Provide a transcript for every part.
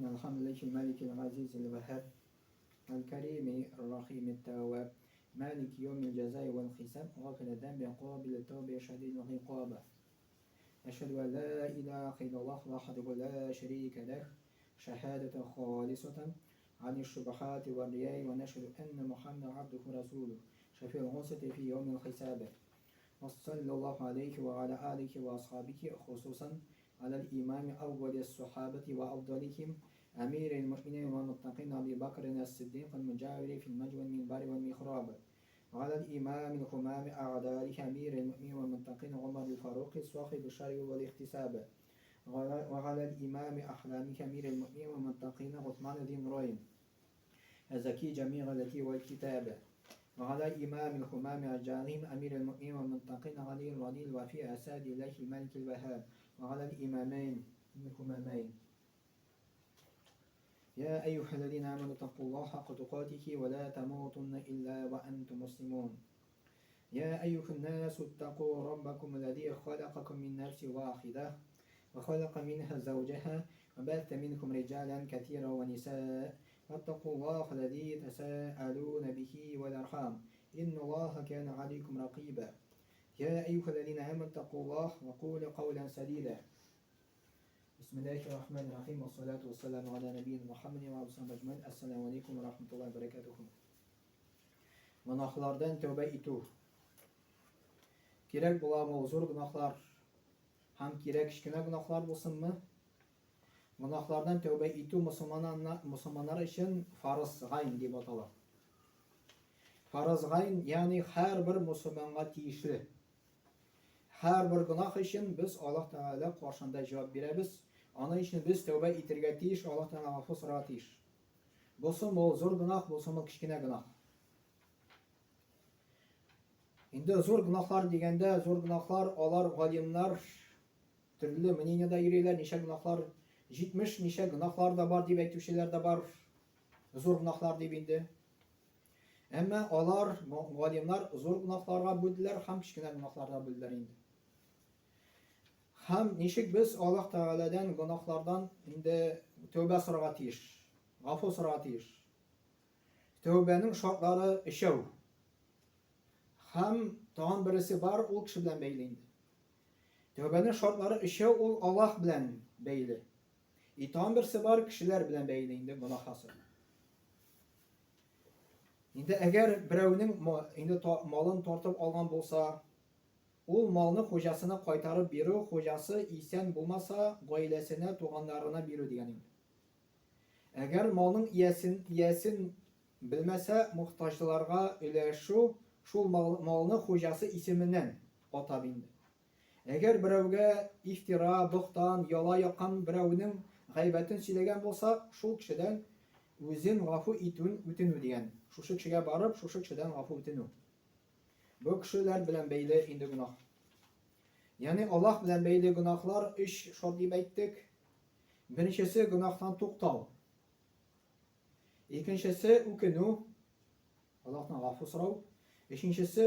إن الحمد لله الملك العزيز الوهاب الكريم الرحيم التواب مالك يوم الجزاء والحساب غافل الذنب قابل التوب شديد العقاب أشهد أن لا إله إلا الله وحده لا شريك له شهادة خالصة عن الشبهات والرياء ونشهد أن محمد عبده ورسوله شفيع الغصة في يوم الحساب وصلى الله عليه وعلى آله وأصحابه خصوصا على الإمام أول الصحابة وأفضلهم أمير المؤمنين والمتقين أبي بكر الصديق المجاور في المجوى والمنبر والمحراب وعلى الإمام الهمام أعدائه أمير المؤمنين والمتقين عمر الفاروق صاحب الشرع والاحتساب وعلى الإمام أحلام أمير المؤمنين والمتقين عثمان ذي النورين الزكي جميع التي والكتاب وعلى إمام الهمام أجالهم أمير المؤمنين والمتقين علي الرضي الوفي أساد الله الملك الوهاب وعلى الإمامين الهمامين يا أيها الذين آمنوا اتقوا الله حق تقاته ولا تموتن إلا وأنتم مسلمون يا أيها الناس اتقوا ربكم الذي خلقكم من نفس واحدة وخلق منها زوجها وبث منكم رجالا كثيرا ونساء واتقوا الله الذي تساءلون به والأرحام إن الله كان عليكم رقيبا يا أيها الذين آمنوا اتقوا الله وقولوا قولا سديدا بسم الله الرحمن الرحيم والصلاة والسلام على نبينا محمد وعلى آله أجمعين السلام عليكم ورحمة الله وبركاته Гөнаһлардан тәүбә итү. Кирәк буламы ул зур гөнаһлар һәм кирәк кечкенә гөнаһлар булсынмы? Гөнаһлардан тәүбә итү мусульманнар өчен фарыз гайн дип атала. Фарыз гайн, ягъни һәрбер мусульманга тиешле. Һәрбер гөнаһ өчен без Аллаһ Тәгалә каршында җавап бирәбез. Аның өчен без тәүбә итәргә тиеш, Аллаһ Тәгалә гафу сорарга тиеш. Булсын ул зур гөнаһ, булсын ул кечкенә гөнаһ. Инде зур гөнаһлар дигәндә, зур гөнаһлар алар галимнар төрле мнениедә йөриләр, ничә гөнаһлар, 70 ничә гөнаһлар да бар дип әйтүчеләр дә бар. Зур гөнаһлар дип инде. Әмма алар галимнар зур гөнаһларга бүлделәр һәм кечкенә гөнаһларга бүлделәр инде. Һәм ничек без Аллаһ Тәгаләдән гөнаһлардан инде тәүбә сорарга тиеш, гафу сорарга тиеш. Тәүбәнең шартлары өчәү. Һәм тагын бересе бар, ул кеше белән бәйле инде. Тәүбәнең шартлары өчәү, ул Аллаһ белән бәйле. И тагын берсе бар, кешеләр белән бәйле инде гөнаһасы. Инде әгәр берәүнең инде малын тартып алган булса, Ул малны хуҗасына кайтарып бирү, хуҗасы исән булмаса, гаиләсенә, туганнарына бирү дигән инде. Әгәр малның иясен, иясен белмәсә, мохтаҗларга өләшү, шул мал, малны хуҗасы исеменнән атап инде. Әгәр берәүгә ифтира, бохтан, яла яккан берәүнең гайбәтен сөйләгән булса, шул кешедән үзен гафу итүен үтенү дигән. Шушы кешегә барып, шушы кешедән гафу үтенү. Бу кешеләр белән бәйле инде гөнаһ. Ягъни Аллаһ белән бәйле гөнаһлар өч шарт дип әйттек. Беренчесе гөнаһтан туктау. Икенчесе үкенү, Аллаһтан гафу сорау. Өченчесе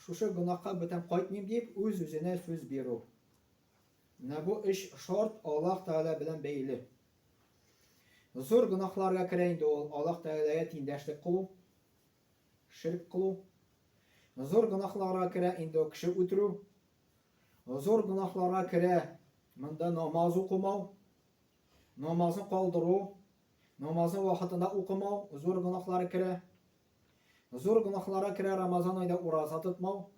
шушы гөнаһка бүтән кайтмыйм дип үз-үзенә сүз бирү. Менә бу өч шарт Аллаһ Тәгалә белән бәйле. Зур гөнаһларга керә инде ул Аллаһ Тәгаләгә тиңдәшлек кылу. Ширк кылу. Зур гөнаһларга керә инде ул кеше үтерү. Зур гөнаһларга керә монда намаз укымау, намазны калдыру, намазны вакытында укымау, зур гөнаһлар керә. Зур гөнаһларга керә Рамазан айда ураза тотмау.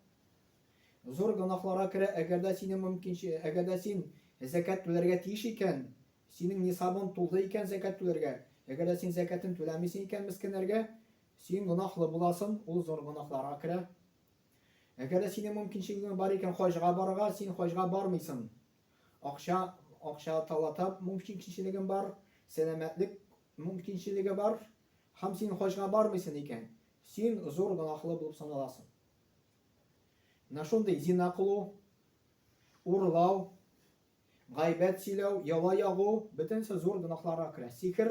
Зур гөнаһларга керә, әгәр дә синең мөмкинче, әгәр дә син зәкят түләргә тиеш икән, синең нисабың тулды икән зәкят түләргә, әгәр дә син зәкятен түләмисең икән мескеннәргә, Син гөнаһлы буласың, ул зур гөнаһларга керә. Әгәр дә синең мөмкинчелегең бар икән хаҗга барырга, син хаҗга бармыйсың. Акча, акча талата мөмкинчелегең бар, сәламәтлек мөмкинчелеге бар, һәм син хаҗга бармыйсың икән, син зур гөнаһлы булып саналасың. Менә шундый зина кылу, урлау, Гайбәт сөйләү, яла ягу, бөтенесе зур гөнаһларга керә. Сихер,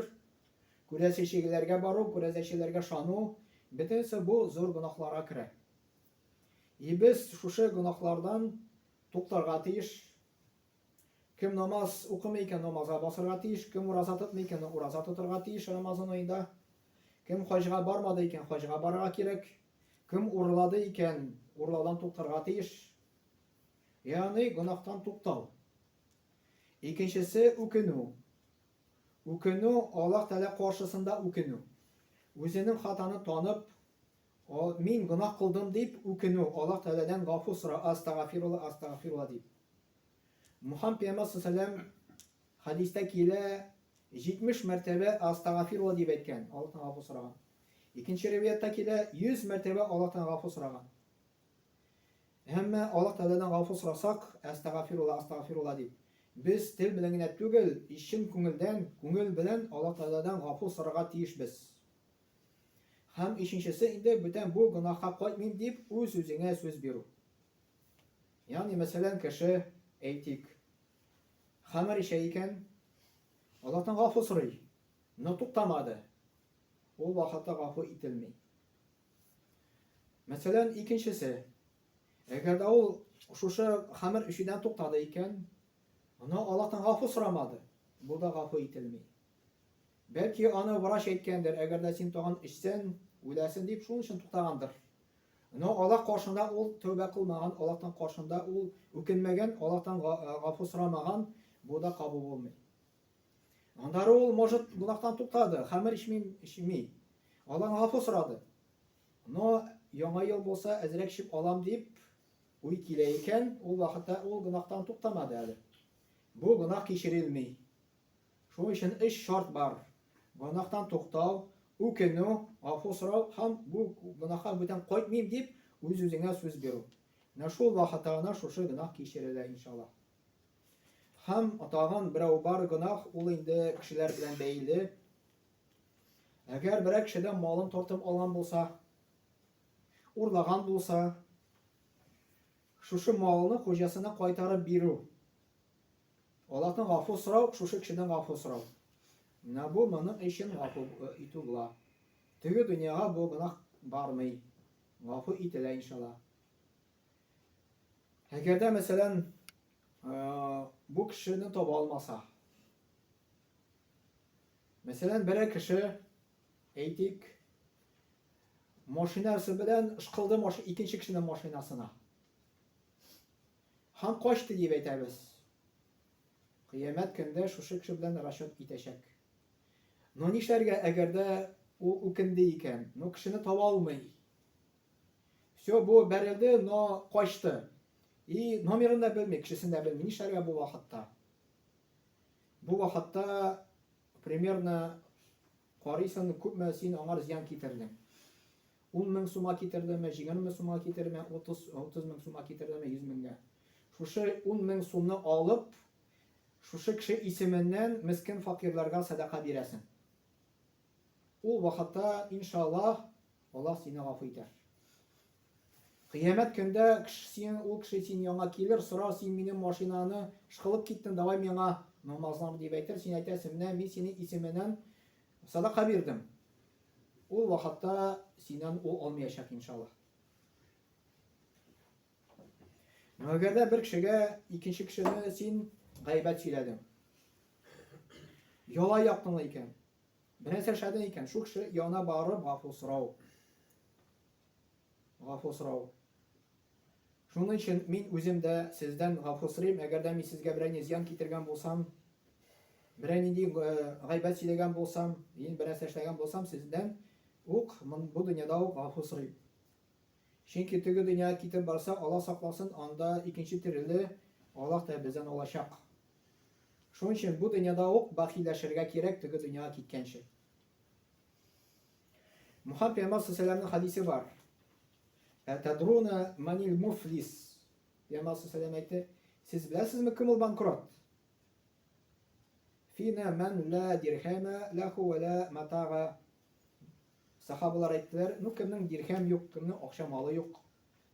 күрәзәчеләргә бару, күрәзәчеләргә ышану, бөтенесе бу зур гөнаһларга керә. И без шушы гөнаһлардан туктарга тиеш. Кем намаз укымый икән, намазга басырга тиеш. Кем ураза тотмый икән, ураза тотырга тиеш Рамазан аенда. Кем хаҗга бармады икән, хаҗга барырга кирәк. Кем урлады икән, урлаудан туктарга тиеш. Ягъни гөнаһтан туктау. Икенчесе үкенү. Үкенү Аллаһ Тәгалә каршысында үкенү. Үзенең хатаны танып, мин гөнаһ кылдым дип үкенү, Аллаһ Тәгаләдән гафу сора, астагфирулла, астагфирулла дип. Мухаммад пәйгамбәр саллаллаху хәдистә килә, 70 мәртәбә астагфирулла дип әйткән, Аллаһтан гафу сораган. Икенче риваятьтә килә, 100 мәртәбә Аллаһтан гафу сораган. Әмма Аллаһ Тәгаләдән гафу сорасак, әстәгафирулла, астагфирулла дип, без тел белән генә түгел, чын күңелдән, күңел белән Аллаһ Тәгаләдән гафу сорарга тиешбез. Һәм өченчесе инде бүтән бу гөнаһка кайтмыйм дип үз-үзеңә сүз бирү. Ягъни, мәсәлән, кеше, әйтик, хәмер эчә икән, Аллаһтан гафу сорый, но туктамады. Ул вакытта гафу ителми. Мәсәлән, икенчесе, әгәр дә ул шушы хәмер эчүдән туктады икән, аны Аллаһтан гафу сорамады, бу да гафу ителми. Бәлки аны врач әйткәндер, әгәр дә син тагын эчсән, үләсен дип, шуның өчен туктагандыр. Но Аллаһ каршында ул тәүбә кылмаган, Аллаһтан каршында ул үкенмәгән, Аллаһтан гафу сорамаган, бу да кабул булмый. Аннары ул, может, гөнаһтан туктады, хәмер эчми, эчми. Аллаһтан гафу сорады. Но яңа ел булса, әзрәк эчеп алам дип уй килә икән, ул вакытта ул гөнаһтан туктамады әле. Бу гөнаһ кичерелми. Шуның өчен өч шарт бар. Гөнаһтан туктау, үкенү, гафу сорау һәм бу гөнаһка бүтән кайтмыйм дип үз-үзеңә сүз бирү. Менә шул вакытта гына шушы гөнаһ кичерелә, иншаллаһ. Һәм тагын берәү бар гөнаһ, ул инде кешеләр белән бәйле. Әгәр берәр кешедән малын тартып алган булса, урлаган булса, шушы малны хуҗасына кайтарып бирү. Аллаһтан гафу сорау, шушы кешедән гафу сорау. Менә бу моның өчен гафу э, итү була. Теге дөньяга бу гөнаһ бармый. Гафу ителә иншалла. Әгәр дә, мәсәлән, бу кешене таба алмаса, мәсәлән, берәр кеше, әйтик, машинасы белән ышкылды маш, икенче кешенең машинасына. Һәм качты дип әйтәбез. Кыямәт көндә шушы кеше белән расчет итәчәк. Но нишләргә, әгәр дә ул үкенде икән, но кешене таба алмый. Все, бу бәрелде, но качты. И номерын да белми, кешесен дә белми. Нишләргә бу вакытта? Бу вакытта примерно карыйсың, күпме син аңар зыян китердең. 10 мең сума китердеме, 20 мең сума китердеме, 30, 30 мең сума китердеме, 100 меңгә. Шушы 10 мең сумны алып, шушы кеше исеменнән мескен факирларга сәдака бирәсең. Ул вакытта, иншаллаһ, Аллаһ сине гафу итәр. Кыямәт көндә син, ул кеше син яңа килер, сорар, син минем машинаны шкылып киттең, давай миңа намазлар дип әйтер, син әйтәсең, менә мин синең исеменнән садака бирдем. Ул вакытта синнән ул алмаячак, иншаллаһ. Әгәр дә бер кешегә икенче кешене син гайбәт сөйләдең. Яла яктың икән. Бернәрсә эшләдең икән, шул кеше янына барып гафу сорау. Гафу сорау. Шуның өчен мин үзем дә сездән гафу сорыйм, әгәр дә мин сезгә берәр ни зыян китергән булсам, берәр нинди э, гайбәт сөйләгән булсам, мин бернәрсә эшләгән булсам, сездән ук бу дөньяда ук гафу сорыйм. Чөнки теге дөньяга китеп барса, Алла сакласын, анда икенче төрле Аллаһ та бездән алачак. Шуның өчен бу дөньяда ук бәхилләшергә кирәк теге дөньяга киткәнче. Мухаммад пәйгамбәр саллаллаху хадисе бар. Әтадруна манил муфлис. Пәйгамбәр саллаллаху әйтте, сез беләсезме кем ул банкрот? Фина ман ла дирхама лаху ва ла матага. Сахабалар әйттеләр, ну кемнең дирхәм юк, кемнең акча малы юк,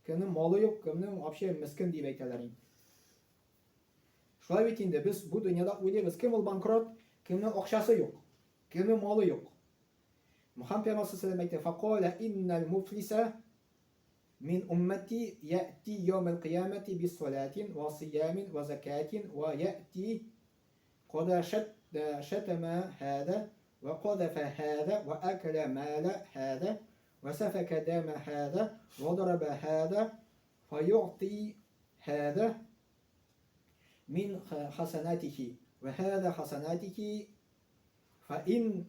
кемнең малы юк, кемнең вообще мескен дип әйтәләр инде. Шулай бит инде, без бу дөньяда уйлыйбыз, кем ул банкрот, кемнең акчасы юк, кемнең малы юк. Мухаммад пәйгамбәр саллаллаху әйтте, факала иннал муфлиса. Мин уммәти яти яумел кыямәти биссалатин ва сиямин ва закатин ва яти када шәтәмә һәдә ва кадәфә һәдә ва акәлә мәлә һәдә ва сәфәкә дәмә һәдә ва дарабә һәдә фаюъти һәдә мин хасанатихи ва һәдә хасанатихи фа ин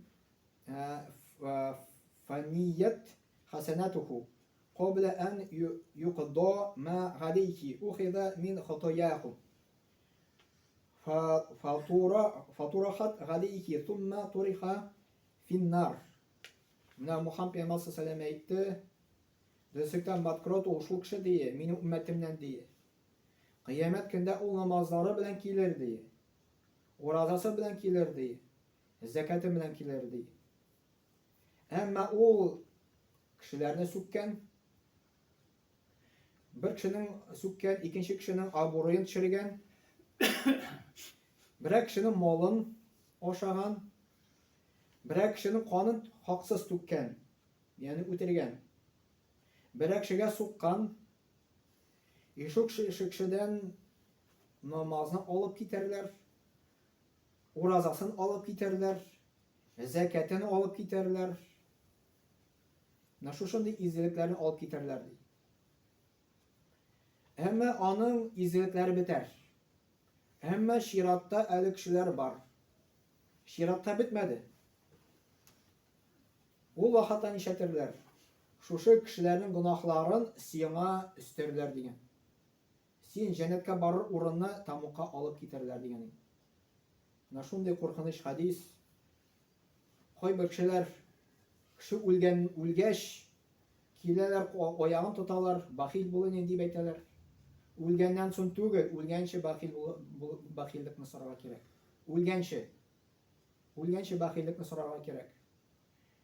фаният хасанатуху кабла ан юкда ма галейхи ухиза мин хатаяху фатурахат галейхи сумма туриха финнар. Менә Мухаммад пәйгамбәр саллаллаху әйтте, дөреслектән банкрот ул шул кеше ди, минем өммәтемнән ди. Кыямәт көндә ул намазлары белән килер ди. Уразасы белән килер ди. Зәкәте белән килер ди. Әмма ул кешеләрне сүккән, бер кешенең сүккән, икенче кешенең абруен төшергән, берәр кешенең малын ашаган, берәр кешенең канын хаксыз түккән, ягъни үтергән. Берәр кешегә суккан, и шул кешедән намазны алып китәрләр, уразасын алып китәрләр, Зәкятен алып китәрләр. Менә шушындый изгелекләрне алып китәрләр ди. Әмма аның изгелекләре бетәр. Әмма чиратта әле кешеләр бар. Чиратта бетмәде. Ул вакытта нишләтерләр? Шушы кешеләрнең гөнаһларын сиңа өстәрләр дигән. Син җәннәткә барыр урынны тамукка алып китәрләр дигән. Менә шундый куркыныч хәдис. Кайбер кешеләр кеше үлгән үлгәч киләләр, аягын тоталар, бахил булын дип әйтәләр. Үлгәннән соң түгел, үлгәнче бахил бахиллекне сорарга кирәк. Үлгәнче. Үлгәнче бахиллекне сорарга кирәк.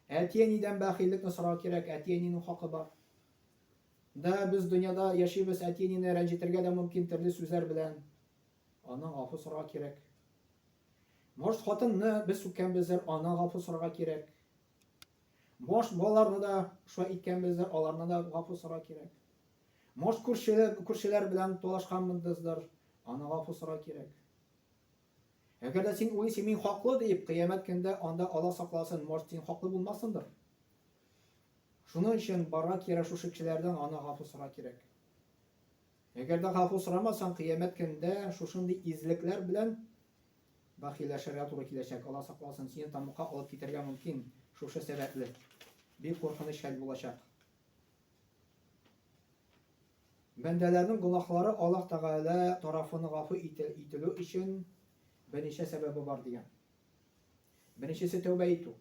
Әти-әнидән бахиллекне сорарга кирәк, әти-әнинең хакы бар. Да, без дөньяда яшибез, әти-әнине рәнҗетергә дә мөмкин төрле сүзләр белән. Аннан гафу сорарга кирәк. Может, хатынны без сүккәнбездер, аннан гафу сорарга кирәк. Может, балаларны да шулай иткәнбездер, аларны да гафу сорарга кирәк. Может, күршеләр, күршеләр белән талашканбыздыр, аны гафу сорарга кирәк. Әгәр дә син уйлыйсың, мин хаклы диеп, кыямәт көндә анда Алла сакласын, может, син хаклы булмассыңдыр. Шуның өчен барырга кирәк шушы кешеләрдән аны гафу сорарга кирәк. Әгәр дә гафу сорамасаң, кыямәт көнендә шушындый изгелекләр белән бәхилләшергә туры киләчәк. Алла сакласын, сине тәмугка алып китәргә мөмкин шушы сәбәпле. Бик куркыныч хәл булачак. Бәндәләрнең гөнаһлары Аллаһ Тәгалә тарафыннан гафу ителү өчен берничә сәбәбе бар дигән. Беренчесе тәүбә итү.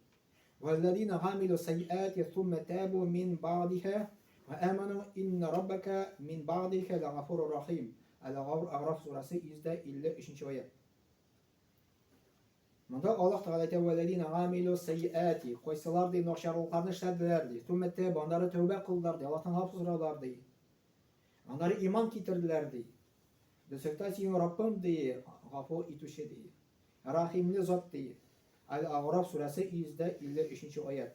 Вәлләзина гамилу саййати сумма табу мин бa'диха ва аману инна раббака мин бa'диха лагафурур рахим. Әл-Аграф сүрәсе 153 аять. Монда Аллаһ Тәгалә әйтә, "Вәлләзина гамилу саййати", кайсылар ди начарлыкларны эшләделәр ди. Сумма табу, аннары тәүбә кылдылар ди, Аллаһтан гафу сорадылар ди. Аннары иман китерделәр ди. Дөреслектә синең Раббың ди, гафу итүче ди. Рахимле зат ди. Әл-Әгъраф сүрәсе 153 нче аять.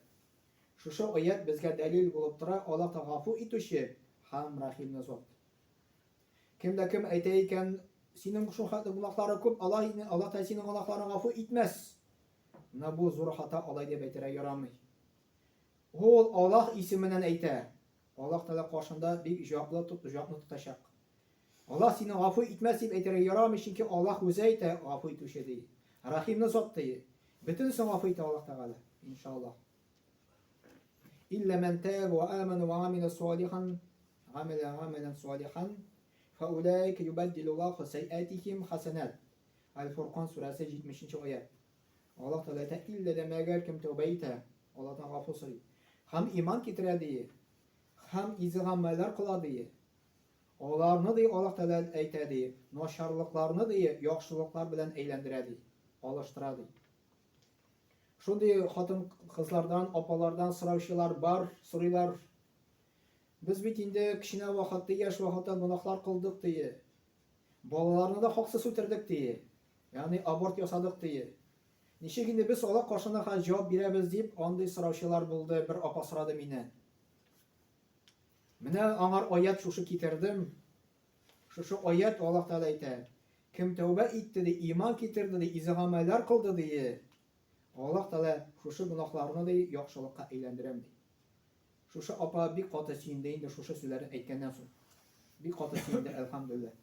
Шушы аять безгә дәлил булып тора, Аллаһ та гафу итүче һәм рәхимле зат. Кем дә кем әйтә икән, синең шул хәтле гөнаһларың күп, Аллаһ Аллаһ та синең гөнаһларыңны гафу итмәс. Менә бу зур хата, алай дип әйтергә ярамый. Ул Аллаһ исеменнән әйтә. Аллаһ Тәгалә каршында бик җаваплы җавапны тотачак. Аллаһ сине гафу итмәс дип әйтергә ярамый, чөнки Аллаһ үзе әйтә, гафу итүче ди. Рәхимле зат ди. Бөтенесен гафу итә Аллаһ Тәгалә, иншаллаһ. Илля ман таба ва амана ва амила салихан, гамила гамалан салихан, фа улайка юбаддилу Аллаху сайятихим хасанат. Аль-Фуркан сүрәсе 70 нче аять. Аллаһ Тәгалә әйтә, иллә дә мәгәр кем тәүбә итә, Аллаһтан гафу сорый. Һәм иман китерә ди, һәм изге гамәлләр кыла ди. Аларны, ди, Аллаһ Тәгалә әйтә, ди, начарлыкларны, ди, яхшылыклар белән әйләндерә, ди, алыштыра, ди. Шундый хатын-кызлардан, апалардан сораучылар бар, сорыйлар. Без бит инде кечкенә вакытта, яшь вакытта гөнаһлар кылдык, ди. Балаларны да хаксыз үтердек, ди. Ягъни аборт ясадык, ди. Ничек инде без Аллаһ каршында хәзер җавап бирәбез дип, андый сораучылар булды, бер апа сорады миннән. Менә аңар аят шушы китердем. Шушы аят Аллаһ Тәгалә әйтә. Кем тәүбә итте ди, иман китерде ди, изге гамәлләр кылды ди. Аллаһ Тәгалә шушы гөнаһларны ди яхшылыкка әйләндерәм ди. Шушы апа бик каты сөенде инде шушы сүзләрне әйткәннән соң. Бик каты сөенде, әлхәмдүлилләһ.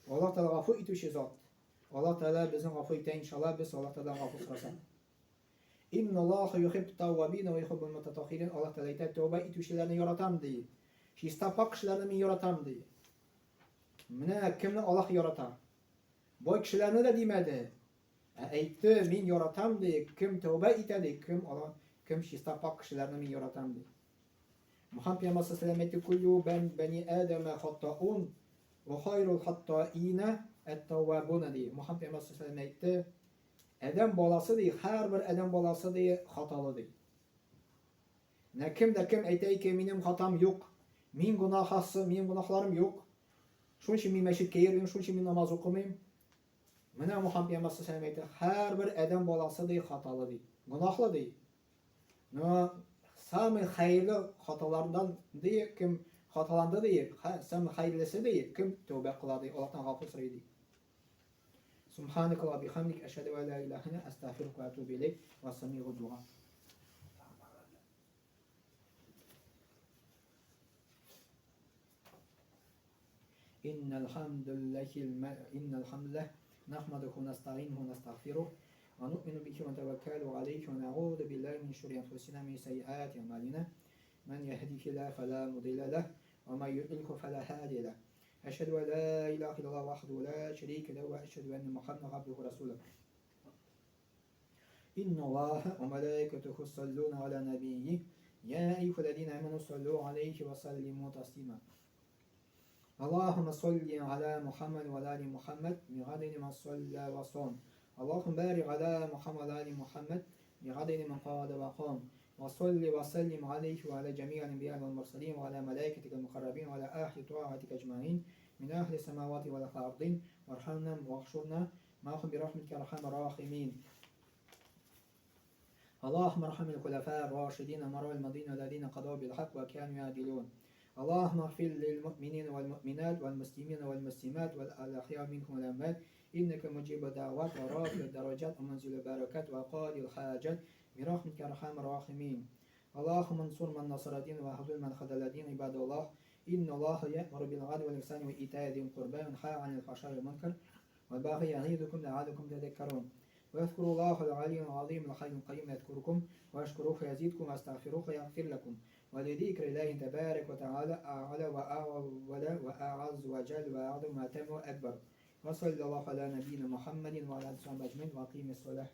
Аллаһ Тәгалә гафу итүче зат. Аллаһ Тәгалә безне гафу итә, иншалла, без Аллаһ Тәгаләдән гафу сорасак. Инналлаһа юхиббут тәввабина ва юхиббул мутатаххирин. Аллаһ Тәгалә әйтә, тәүбә итүчеләрне яратам, ди. Чиста пакь кешеләрне мин яратам, ди. Менә кемне Аллаһ ярата. Бай кешеләрне дә димәде. Ә әйтте, мин яратам, ди. Кем тәүбә итә, ди, кем Аллаһ, кем чиста пакь кешеләрне мин яратам, ди. Мөхәммәд пәйгамбәр саллаллаһу алейһи әйтте, куллю бән бәни Адама хаттаун ва хайрул хаттаина ат-таввабун, ди. Мөхәммәд пәйгамбәр саллаллаһу алейһи әйтте, Адәм баласы, ди, һәрбер адәм баласы, ди, хаталы, ди. Менә кем дә кем әйтә икән, минем хатам юк, мин гөнаһасы, минем гөнаһларым юк. Шуның өчен мин мәчеткә йөрмим, шуның өчен мин намаз укымыйм. Менә Мухаммад пәйгамбәр саллаллаһу әйтә, һәрбер адәм баласы, ди, хаталы, ди. Гөнаһлы, ди. Но самый хәерле хаталардан, ди, кем хаталанды, ди, самый хәерлесе, ди, кем тәүбә кыла, ди, Аллаһтан гафу сорый, ди. Субханaka ва бихамдик ашһаду ан ла илаһа илля астагфирука ва атубу илейк ва самигу дуа. إن الحمد لله إن الحمد لله نحمده ونستعينه ونستغفره ونؤمن به ونتوكل عليه ونعوذ بالله من شرور أنفسنا من سيئات أعمالنا من يهده الله فلا مضل له ومن يضلله فلا هادي له أشهد أن لا إله إلا الله وحده لا شريك له وأشهد أن محمدا عبده ورسوله إن الله وملائكته يصلون على نبيه يا أيها الذين آمنوا صلوا عليه وسلموا تسليما اللهم صل على محمد وعلى آل محمد بعدد من صلى وصام اللهم بارك على محمد وعلى آل محمد بعدد من قاد وقام وصل وسلم عليه وعلى جميع الأنبياء والمرسلين وعلى ملائكتك المقربين وعلى أهل طاعتك أجمعين من أهل السماوات والأرضين وارحمنا واحشرنا معهم برحمتك أرحم الراحمين اللهم ارحم الخلفاء الراشدين مروا المدينة الذين قضوا بالحق وكانوا يعدلون اللهم اغفر للمؤمنين والمؤمنات والمسلمين والمسلمات والأحياء منهم والأموات إنك مجيب الدعوات ورافع الدرجات ومنزل البركات وقاضي الحاجات برحمتك أرحم الراحمين اللهم انصر من نصر الدين واخذل من خذل الدين عباد الله إن الله يأمر بالعدل والإحسان وإيتاء ذي القربى وينهى عن الفحشاء والمنكر والبغي يعظكم لعلكم تذكرون واذكروا الله العلي العظيم الحي القيوم يذكركم واشكروه يزيدكم واستغفروه يغفر لكم ولذكر الله تبارك وتعالى أعلى وأول وأعز وجل وأعظم وأتم وأكبر وصلى الله على نبينا محمد وعلى آله وصحبه أجمعين وأقيم الصلاة.